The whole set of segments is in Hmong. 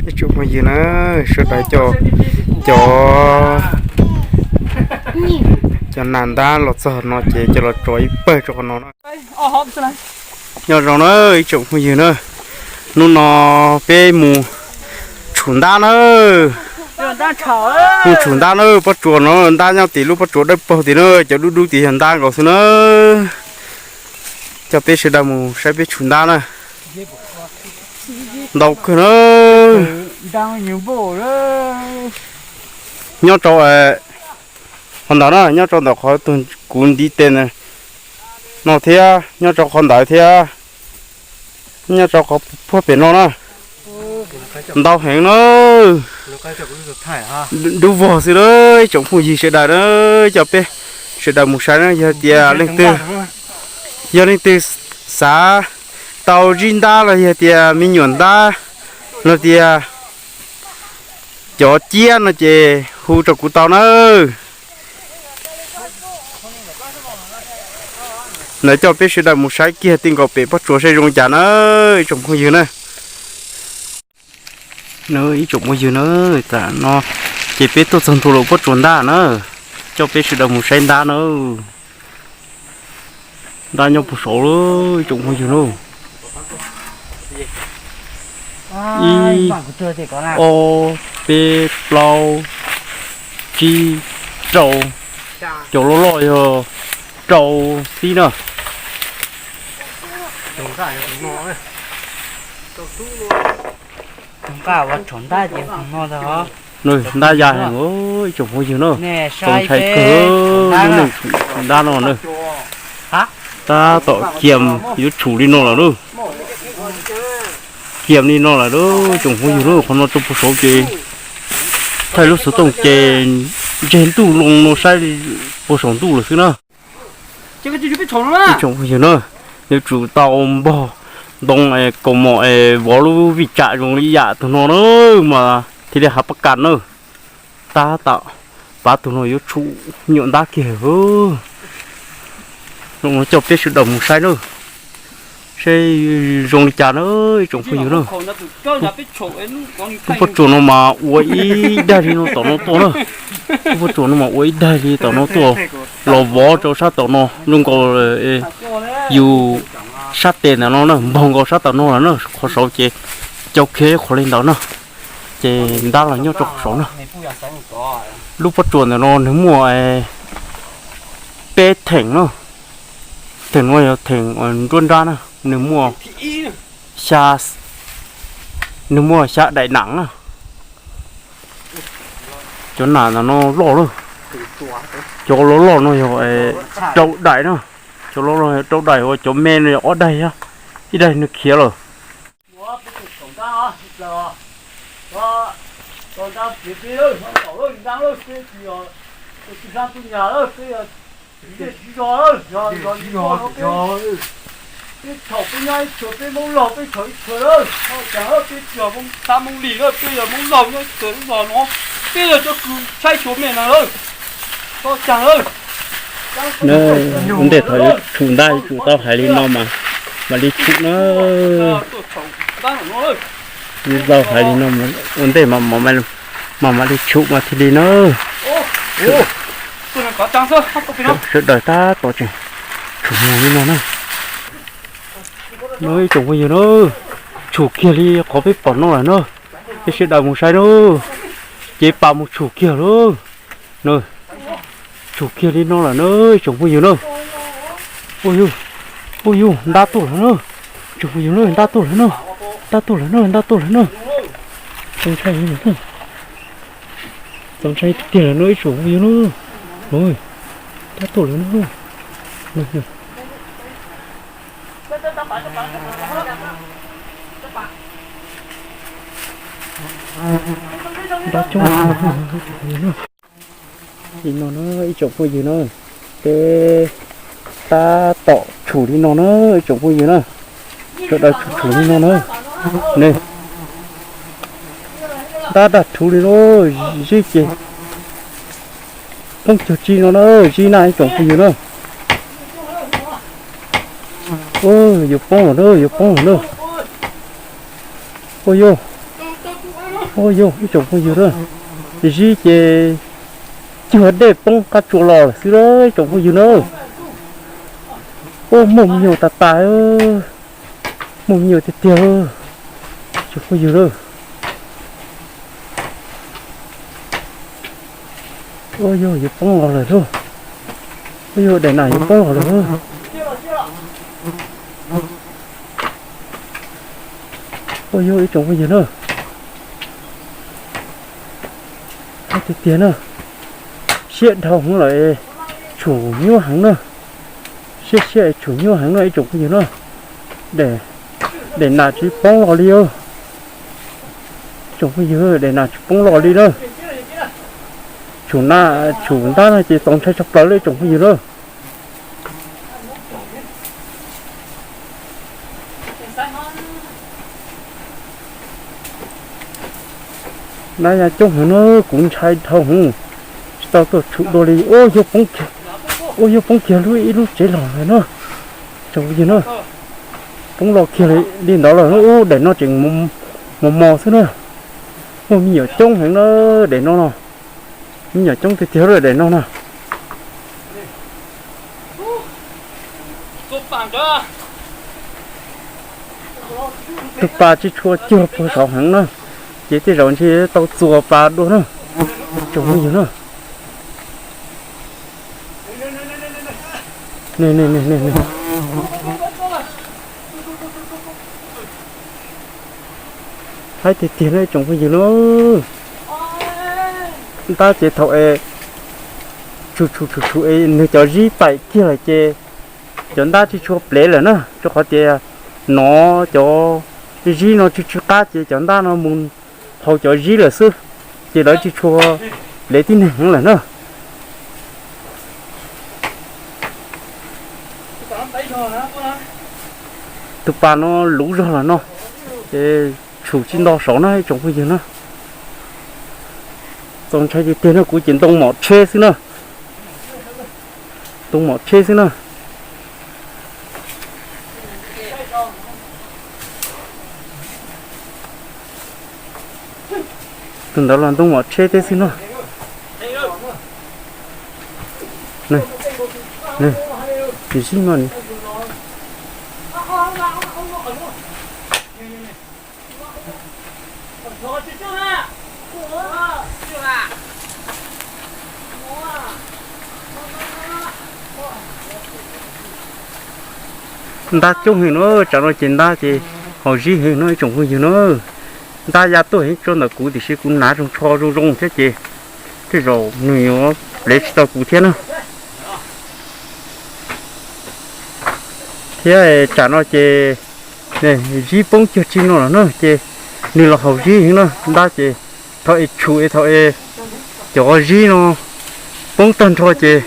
Ib tsoom phooj ywg na, sawv daws coj cov, cov nas ntab los txog no ces coj los tso ib pawg rau qhov no na. Nyob zoo na ib tsoom phooj ywg na, hnub no peb mus tshum ntab na. Mus tshum ntab na, pob tsuas no ntab nyob tim lub pob tsuas dawb paug tim na, cov dub dub tim yog ntab nkaus xwb na. Coj peb sawv daws mus saib peb tshum ntab na. Ntau kawg na. Nyob rau qhov ntawd na, nyob rau ntawm qhov kuv ntiv tes no thiab, nyob rau qhov ntawd thiab, nyob rau qhov puag pem no na. Ntau heev na. Dub vog xwb na ib tsoom phooj ywg sawv daws na, coj peb sawv daws mus saib na, yog tias leej twg, yog leej twg xav tau zib ntab los yog tias me nyuam ntab los tias cov ciab no ces hu rau kuv tau na. Lawv coj peb sawv daws mus saib kiag ti nkaus pem pob tsuas saib zoo li cas na, ib tsoom phooj ywg na. Na ib tsoom phooj ywg na, tam no ces peb tuaj txog ntua lawm pob tsuas ntab na, coj peb sawv daws mus saib ntab na. Ntab nyob puag saud lawm ib tsoom phooj ywg na. Ib, ob, peb, plaub, tsib, rau. Cov loj loj yog rau xib na. Ntab ya heev ib tsoom phooj ywg na. Txaus ntshai kawg, lub neej tshum ntab no na. Tab tom kiag yuav tshum li no lawm lauj. Kiag li no lawm lauj tsoom phooj ywg na, qhov no rau puag saud ces thaij lub xov tooj ces ntseg ntuj loo no saib puag saum ntuj lawm xwb na. Ib tsoom phooj ywg na, yuav tsum tau npog ntoo kaus mom es vov lub vij tsam zoo li yam tus no na mas thiaj li hav pab kas na. Tab tom pab tus no yuav tshum nyuam ntab kiag. Coj peb sawv daws mus saib na, saib zoo li cas na ib tsoom phooj ywg na. Lub pob tsuas no mas ua ib daig li no tom no tuaj na. Lub pob tsuas no mas ua ib daig li tom no tuaj los vov rau sab tom no zoo nkaus yus sab tes ntawm no na, npog nkaus sab tom no lawm na, qhov saud ces cau khiav qhov li ntawd na, ces ntab los nyob rau qhov saud na. Lub pob tsuas ntawm no nws muaj peb theem na, theem no yog theem nruab nrab na, nws muaj xya, nws muaj xya daim nas na. Cov nas ntawm no loj lawm, cov loj loj no yog rau daim na, cov loj loj yog rau daim, uas cov me no yog ob daim, ib daim nws khiav lawm. Peb thaum peb nyob ib txhia peb Hmoob Lauj peb thaum ib txhia lawm, txhob cas lawm peb tsis yog Hmoob Thab Hmoob Lis lawm, peb yog Hmoob Lauj nyob ib txhia lub zos no, peb yog cov kws tshaib tshuav me na lawm, txhob cas lawm. Ua ntej thaum yuav tshum ntab yuav tsum tau hais li no mas mam li tshum na. Yuav tau hais li no ua ntej mas mam li tshum mas thiaj li na. Sawv daws tab tom tseem tshum li no na. No ib tsoom phooj ywg na, tshum kiag li qhov peb pom no lawm na. Peb sawv daws mus saib na, cev pas mus tshum kiag lauj. Tshum kiag li no lawm na ib tsoom phooj ywg na. Ua yug, ua yug, ntab tuaj lawm na. Tsoom phooj ywg na, ntab tuaj lawm na. Ntab tuaj lawm na, ntab tuaj lawm na. Txaus ntshai, txaus ntshai tiag tiag lawm na ib tsoom phooj ywg na. Ntab tuaj lawm na. Ntab coob li no na ib tsoom phooj ywg na, peb tab tom tshum li no na ib tsoom phooj ywg na, sawv daws tshum tshum li no na, ne, ntab daj rhuv li no, zib ces poob cuag tsi no na, zib na ib tsoom phooj ywg na, yuav poob lawm na, yuav poob lawm na, ua yog, Ua yog ib tsoom phooj ywg na, zib ces cuag dej poob qab tsua los lawm xwb ib tsoom phooj ywg na. Ua muaj me nyuam tas tas, muaj me nyuam tiag tiag tsoom phooj ywg na. Ua yog yuav poob los lawm lauj. Ua yog daim nas yuav poob los lawm. Ua yog ib tsoom phooj ywg na. Hais tiag tiag na, siab dhau heev lawm, tshum nyuaj heev na. Siab siab es tshum nyuaj heev na ib tsoom phooj ywg na. Daim nas tsis poob los li. Tsoom phooj ywg, daim nas tsis poob los li na. Tshum na, tshum ntab no ces txaus ntshai tshaj plaws li tsoom phooj ywg na. Nab ya coob heev na, kuv ntshai dhau heev, tsis tau tuaj tshum dua li. Ua yog poob kiag lub ib lub tsev los lawm na. Tsoom phooj ywg na, poob los kiag li ntawd lawm. Ub, daim no tseem mos mos xwb na. Muaj me nyuam coob heev na, daim no no. Me nyuam coob tiag tiag lawm daim no na. Tus pas tsis tshua cuag puag saud heev na, ces tej zaum ntshe tau txuas pas dua na. Tsoom phooj ywg na. Haib tiag tiag na tsoom phooj ywg na. Ntab ces thaum es tshum tshum tshum tshum es nws cov zib paim kiag lawm ces cov ntab tsis tshua plev lawm na, rau qhov tias nov cov zib no tsw tsw qab ces cov ntab no mus haus cov zib lawm xwb, ces lawv tsis tshua plev tib neeg heev lawm na. Tus pas no luv zog los no, ces tshum tsis nto saud na ib tsoom phooj ywg na. Txaus ntshai tiag tiag no, kuv ces ntoo mom tsheb xwb na. Ntoo mom tsheb xwb na. Tus ntawd los ntoo mom tsheb teb xwb no. Zib no. Ntab coob heev no, tsam no ces ntab ces haus zib heev no ib tsoom phooj ywg na. Ntab ya tuaj heev tso ntawm kuv tiam sis kuv hnav zoo tsho zoo zoo thiab ces tej zaum nws yuav plev tsis tau kuv thiab na. Thiab tsam no ces zib poob cuag tsi no lawm na ces nws los haus zib heev na. Ntab ces thaum es tshum es thaum es cov zib no poob tag nrho ces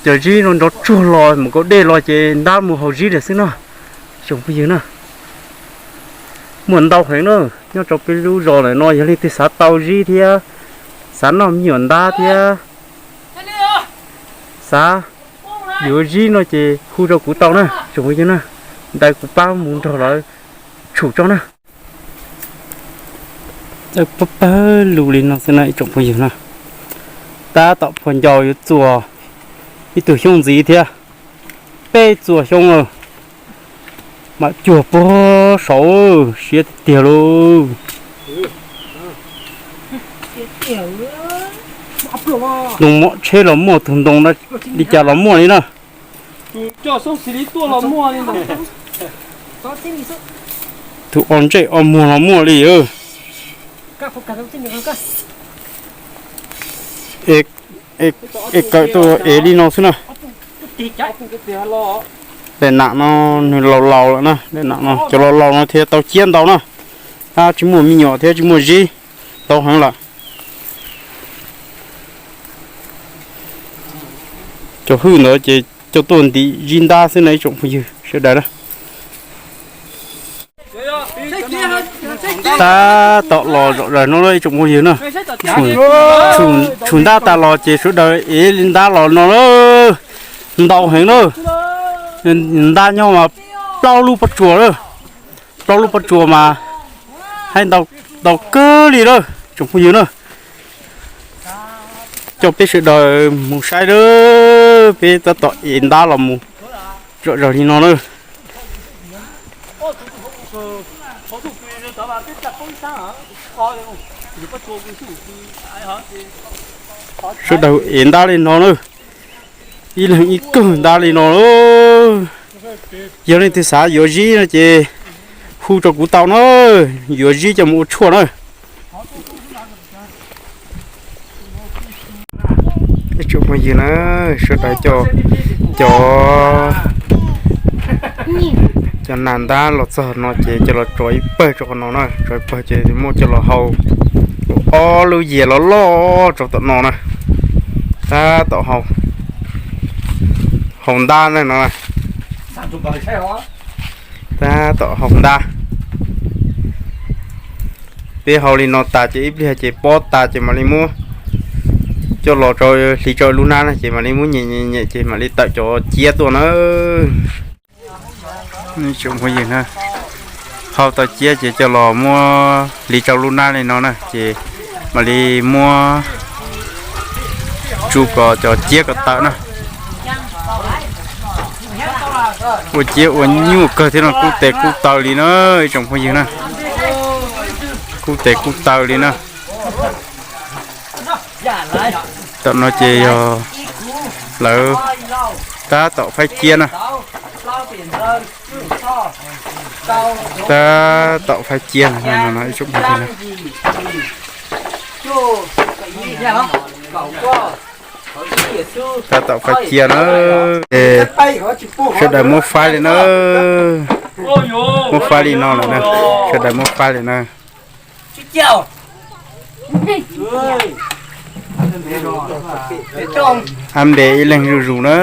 cov zib no nrov tsuag los mus kaum dej los ces ntab mus haus zib lawm xwb na. Tsoom phooj ywg na, muaj ntau heev na, nyob rau peb lub zos lawm no yog leej twg xav tau zib thiab xav noj me nyuam ntab thiab xav yuav zib no ces hu rau kuv tau na tsoom phooj ywg na. Ntawd kuv pab mus nrog lawv tshum tso na. Pab pawg lug li no xwb na ib tsoom phooj ywg na. Tab tom phua ncau yuav txuas ib tug xyoob ntxiv thiab, peb txuas xyoob lawm. Mam cuag puag saud, siab tiag tiag lauj. Ntoo mom tsheb los muaj, tus ntoo li cas los muaj li na. Tus o ntsej o muag los muaj li. Es kawm tuaj es li no xwb na. Daim nam no nws laus laus lawm na, daim nam no cov laus laus no thiaj tau ciab ntau na. Tab tsis muaj me nyuam thiab tsis muaj zib ntau heev lawm. Cov hwj ntawd ces coj tuaj ntim zib ntab xwb na ib tsoom phooj ywg sawv daws na. Tab tom los zom zaws no ib tsoom phooj ywg na. Tshum ntab tas los ces sawv daws ev li ntab los no ntau heev na. Ntab nyob mas plaub lub pob tsuas lawm. Plaub lub pob tsuas mas hais ntau Ntau kawg li na, tsoom phooj ywg na. Coj peb sawv daws mus saib na, peb tab tom ev ntab los mus zom zaws li no na. Sawv daws ev ntab li no na, ib leeg ib kawm ntab li no. Yog leej twg xav yuav zib no ces hu rau kuv tau na, yuav zib coj mus ua tshuaj na. Ib tsoom phooj ywg na, sawv daws coj cov, cov nas ntab los txog no ces coj los tso ib pawg rau qhov no na, tso ib pawg ces muab coj los hau ob lub yias loj loj rau tom no na. Tab tom hau ntab na no. Tab tom hau ntab. Peb hau li no tas ces ib pliag ces pob tas ces mam li muab coj los rau, hliv rau lub hnab na ces mam li muab nyem nyem nyem ces mam li tawm cov ciab tuaj na. Tsoom phooj ywg na, hau tau ciab ces coj los muab hliv rau lub hnab li no na ces mam li muab tsu kom cov ciab kom tawm na. Ua ciab ua nyuaj kawg thiab no, kub tes kub taw li na, ib tsoom phooj ywg na. Kub tes kub taw li na. Tom no ces yog lawv tab tom faib ciab na. Tab tom faib ciab no, ib tsoom phooj ywg na. Tab tom faib ciab na. Sawv daws muab faib li na. Muab faib li no lawm na. Sawv daws muab faib li na. Ab npe ib leeg zuj zus na.